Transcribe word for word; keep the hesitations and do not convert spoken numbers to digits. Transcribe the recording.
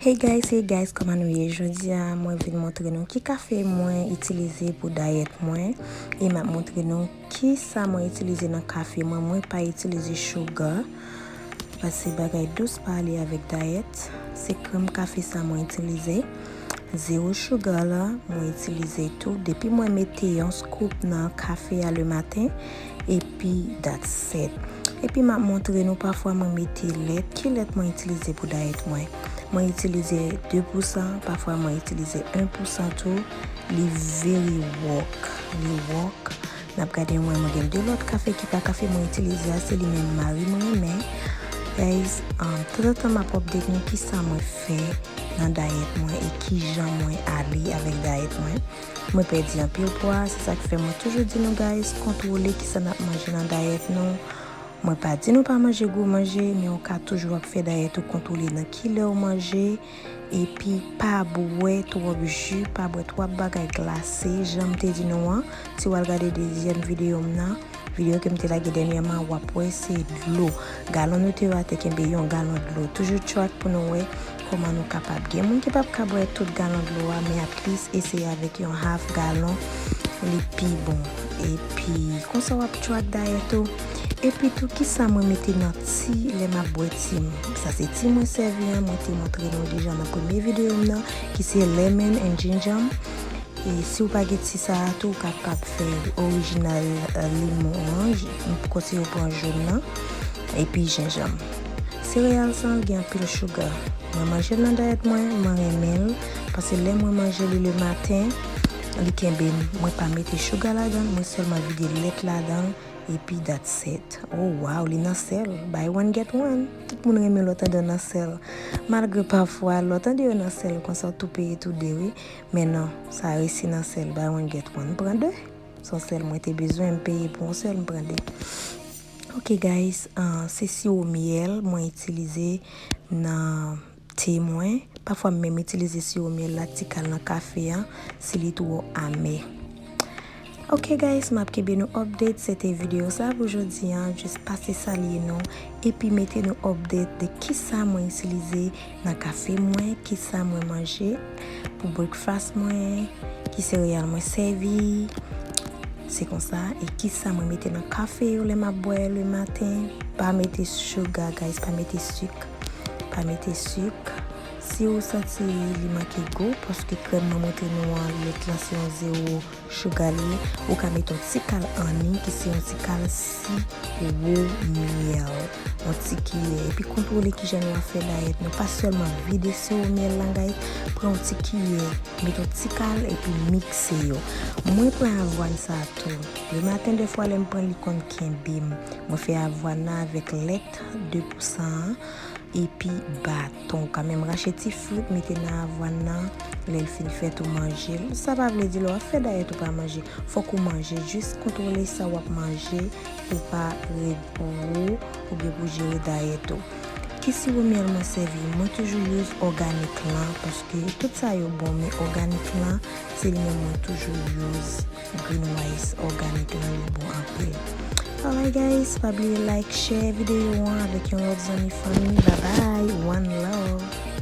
Hey guys, hey guys, kòman nou ye? Jodi a, mwen vin montre nou ki kafe mwen itilize pou dayèt mwen. E m ap montre nou ki sa mwen itilize nan kafe mwen. Mwen pa itilize sugar. Paske bagay dous pa ale avèk dayèt. Se krèm kafe sa mwen itilize. Zero sugar la, mwen itilize tou. Depi mwen mete yon scoop nan kafe a le maten, epi that's it. Epi m ap montre nou pafwa mwen mete lèt. Ki lèt mwen itilize pou dayèt mwen? Mwen itilize de pousan, pafwa mwen itilize en pousan tou. Li very work. Li work. N ap gade mwen, mwen gen de lòt kafe ki pa kafe mwen itilize a, se li menm mari mwen renmen. Guys, um, tanzantan m ap update nou ki sa mwen fè nan dayèt mwen e ki jan mwen ale avèk dayèt mwen. Mwen pèdi anpil pwa, se sa k fè mwen toujou di nou guys, kontwole ki sa n ap manje nan dayèt nou. Mwen pa di nou pa manje gwo manje, men ou ka toujou ap fè dayèt ou kontwole nan ki lè ou manje, epi pa bwè twòp ji, pa bwè twòp bagay glase, jan m te di nou an. Si w al gade dezyèm videyo m nan, videyo ke m te lage dènyèman, w ap wè se dlo. Galon nou te yo a te kenbe yon galon dlo. Toujou track pou nou wè kòman nou kapab. Gen moun ki p ap ka bwè tout galon dlo a, men at least eseye avèk yon half galon, li pi bon. Epi, konsa w ap track dayèt ou. Epi tou, ki sa mwen mete nan ti lè m ap bwè ti m? Sa se ti mwen sèvi an, mwen te montre nou deja nan premye videyo m nan, ki se lemon and ginger. E si w pa gen ti sa a tou, ou kapab fè orijinal, eh, limon an, m konseye w pran jòn nan, epi jenjanm. Sereyal sa a gen anpil sugar. Mwen manje l nan dayèt mwen, mwen renmen l, paske lè mwen manje li le maten, li kenbe m. Mwen pa mete sugar ladan l, mwen sèlman vide lèt ladan l, epi that's it. Oh wow, li nan sèl. Buy one, get one. Tout moun renmen lè w tande nan sèl. Malgre pafwa, lè w tande yo nan sèl, konsa w tou peye tou de, wi. Men non, sa resi nan sèl. Buy one, get one. M pran de. Se yon sèl mwen te bezwen, m peye pou yon sèl, m pran de. Ok guys, ah, se siwo myèl mwen itilize nan te mwen. Pafwa m menm itilize siwo myèl la ti kal nan kafe an, si li twò amè. Ok guys, m ap kenbe nou update. Se te videyo sa pou jodi an. Just pase salye nou, epi mete nou update de kisa mwen itilize nan kafe mwen, kisa mwen manje pou breakfast mwen, ki sereyal mwen sèvi. Se konsa, e kisa mwen mete nan kafe yo lè m ap bwè le maten. Pa mete sugar, guys, pa mete sik. Pa mete sik. Si ou santi li manke gou, paske krèm mwen montre nou an, lèt lan se yon zewo sugar li ye, ou ka mete yon ti kal anni, ki se yon ti kal siwo myèl, yon ti kiyè. Epi kontwole kijan nou ap fè dayèt nou. Pa sèlman vide siwo myèl lan, guys, pran yon ti kiyè, mete yon ti kal, epi mikse yo. Mwen pran avwàn sa tou. Le maten, dèfwa, lè m pran li konn kenbe m. Mwen fè avwàn nan avèk lèt de pousan an, epi baton. Ou ka menm rache ti frit, mete nan avwàn nan, lè l fin fèt ou manje l. Sa pa vle di lè w ap fè dayèt ou pa manje. Fòk ou manje, jis kontwole sa w ap manje pou pa ret gwo oubyen pou jere dayèt ou. Ki siwo myèl mwen sèvi? Mwen toujou use òganik lan, paske tout sa yo bon, men òganik lan, se li menm mwen toujou use. Green rice òganik lan, li bon anpil. Alright guys, pa bliye like, share videyo an avèk yon lòt zanmi, fanmi. Bye bye, one love.